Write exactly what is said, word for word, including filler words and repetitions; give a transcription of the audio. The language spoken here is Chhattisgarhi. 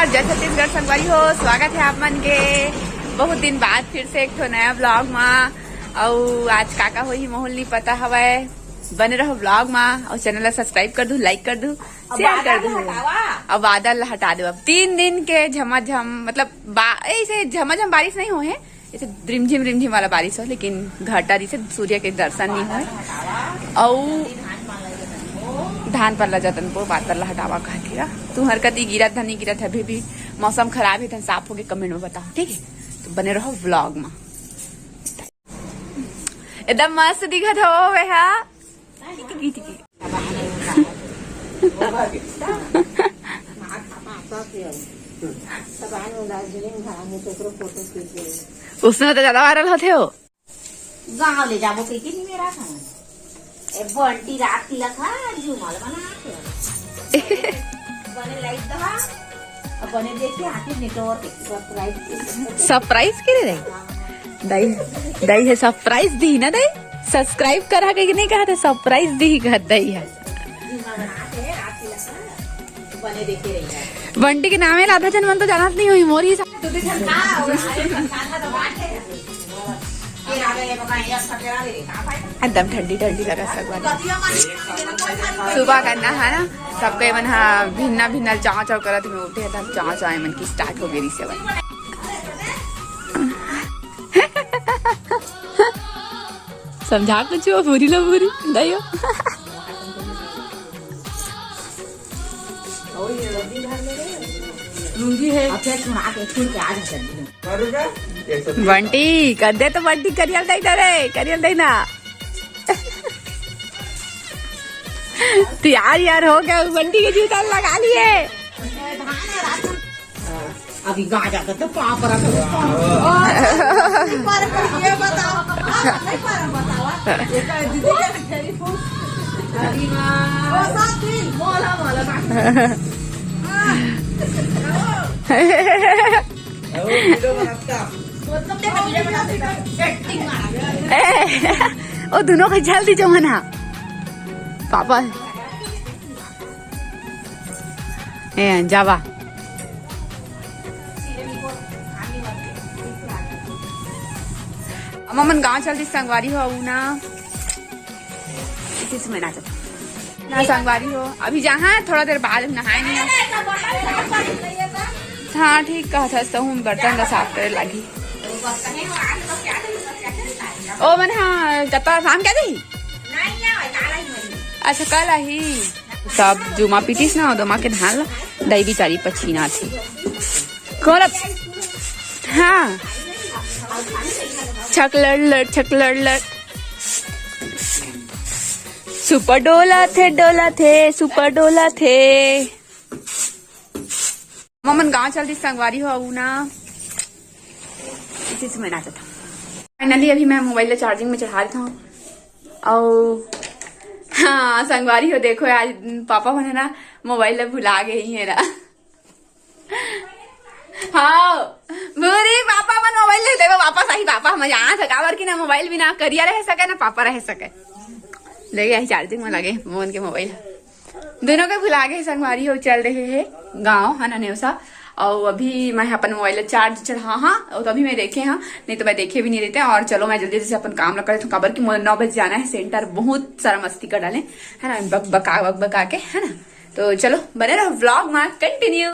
जय छत्तीसगढ़ संगवारी हो, स्वागत है आप मन के बहुत दिन बाद फिर से एक ठो नया ब्लॉग मा। अउ आज का का होही मोहन ली पता हवय, बने रहो ब्लॉग मा। अउ चैनल ला सब्सक्राइब कर दू, लाइक कर दू, शेयर कर दू। अब बादल ला हटा दो। अब तीन दिन के झमाझम, मतलब बा-, ऐसे झमाझम बारिश नहीं होए हे, ऐसे रिमझिम रिमझिम वाला बारिश हो, लेकिन घटा जैसे सूर्य के दर्शन नहीं होए। अउ धान पर ला जतन को बादल ला हटावा कहती रहा। तुहर कती गिरत धनी गिरत है, अभी भी मौसम खराब है, तन साफ होके कमेंट में बताओ, ठीक है? तो बने रहो ब्लॉग में। एकदम मस्त दिखत हो वे हा। टिकी, टिकी। उसने तो ज्यादा वायरल होते हो। गाँव ले जाबो कहिके नहीं मेरा था। ए बंटी रात तिलक हा, झूमल बना के। बने लाइट दहा, अब बने देख के आके नेटवर्क सरप्राइज। सरप्राइज के रे? दाई, दाई है सरप्राइज दी ना दाई। सब्सक्राइब करा के नहीं कहा था, सरप्राइज दी घर दाई है। बंटी के नामे ला आधा झन मन तो जानत नहीं होही, मोर ही सा-, एकदम ठंडी ठंडी लगा सकवा। सुबह करना है ना, सबके मन हा भिन्ना भिन्ना चाव चाव करत में उठे, तब चाव चाव मन की स्टार्ट हो गई से। समझा कुछ हो, पूरी लो पूरी, दाई हो। लूंगी है। अच्छा, सुना के, सुन के आ जा जल्दी। बंटी, कर दे तो बंटी करियल दे ना रे, करियल दे ना। तैयार यार हो गया, बंटी के जूता लगा लिए। अभी गांजा का तो पाप रख। पर ये बताओ, नहीं पर बताओ। ये का दीदी का फेरी फूल। अरे वाह। ओ साथी, मोला मोला। ए, ओ दोनों के जल्दी जो मना पापा। ए, जावा। अम्मा मन गांव चल दी संगवारी हो, अऊ ना। इसी समय ना चल। ना संगवारी हो, अभी जहाँ थोड़ा देर बाद नहाए नहीं। हाँ, ठीक कहा था, सहू में बर्तन ला साफ करे लागी। ओ मन, हाँ, कता शाम क्या दी? अच्छा, कल आही। सब जुमा पीटिस ना, दोमा के धान ला, दई बिचारी पछीना थी। कौन अब? हाँ। छक लड़ लड़, छक लड़ लड़। सुपर डोला थे, डोला थे, सुपर डोला थे। ममन गांव चल दी संगवारी हो, अऊ ना। इसी से मैं नाचत हूँ। Finally अभी मैं मोबाइल ला चार्जिंग में चढ़ा देता हूँ। अऊ हाँ, संगवारी हो, देखो आज पापा मन ना मोबाइल ला भुला गए ही है रा। हाँ, भूरी पापा मन मोबाइल ले लेबे वापस आही। पापा हम यहाँ से काबर की ना मोबाइल बिना करिया रह सके ना पापा रह सके। ले गए चार्जिंग में लगे मोहन के मोबाइल। दोनों के भुला गए संगवारी हो, चल रहे हैं गांव, है ना, नेवसा। और अभी मैं अपन मोबाइल ला चार्ज चढ़ा, हाँ, और तभी मैं देखे हाँ, नहीं तो मैं देखे भी नहीं रहते। और चलो मैं जल्दी जल्दी से अपन काम ला कर लेती हूँ, काबर की मोला नौ बजे जाना है सेंटर। बहुत सारा मस्ती कर डाले, है ना, बक बका बक बका के, है ना। तो चलो बने रहो व्लॉग में, कंटिन्यू।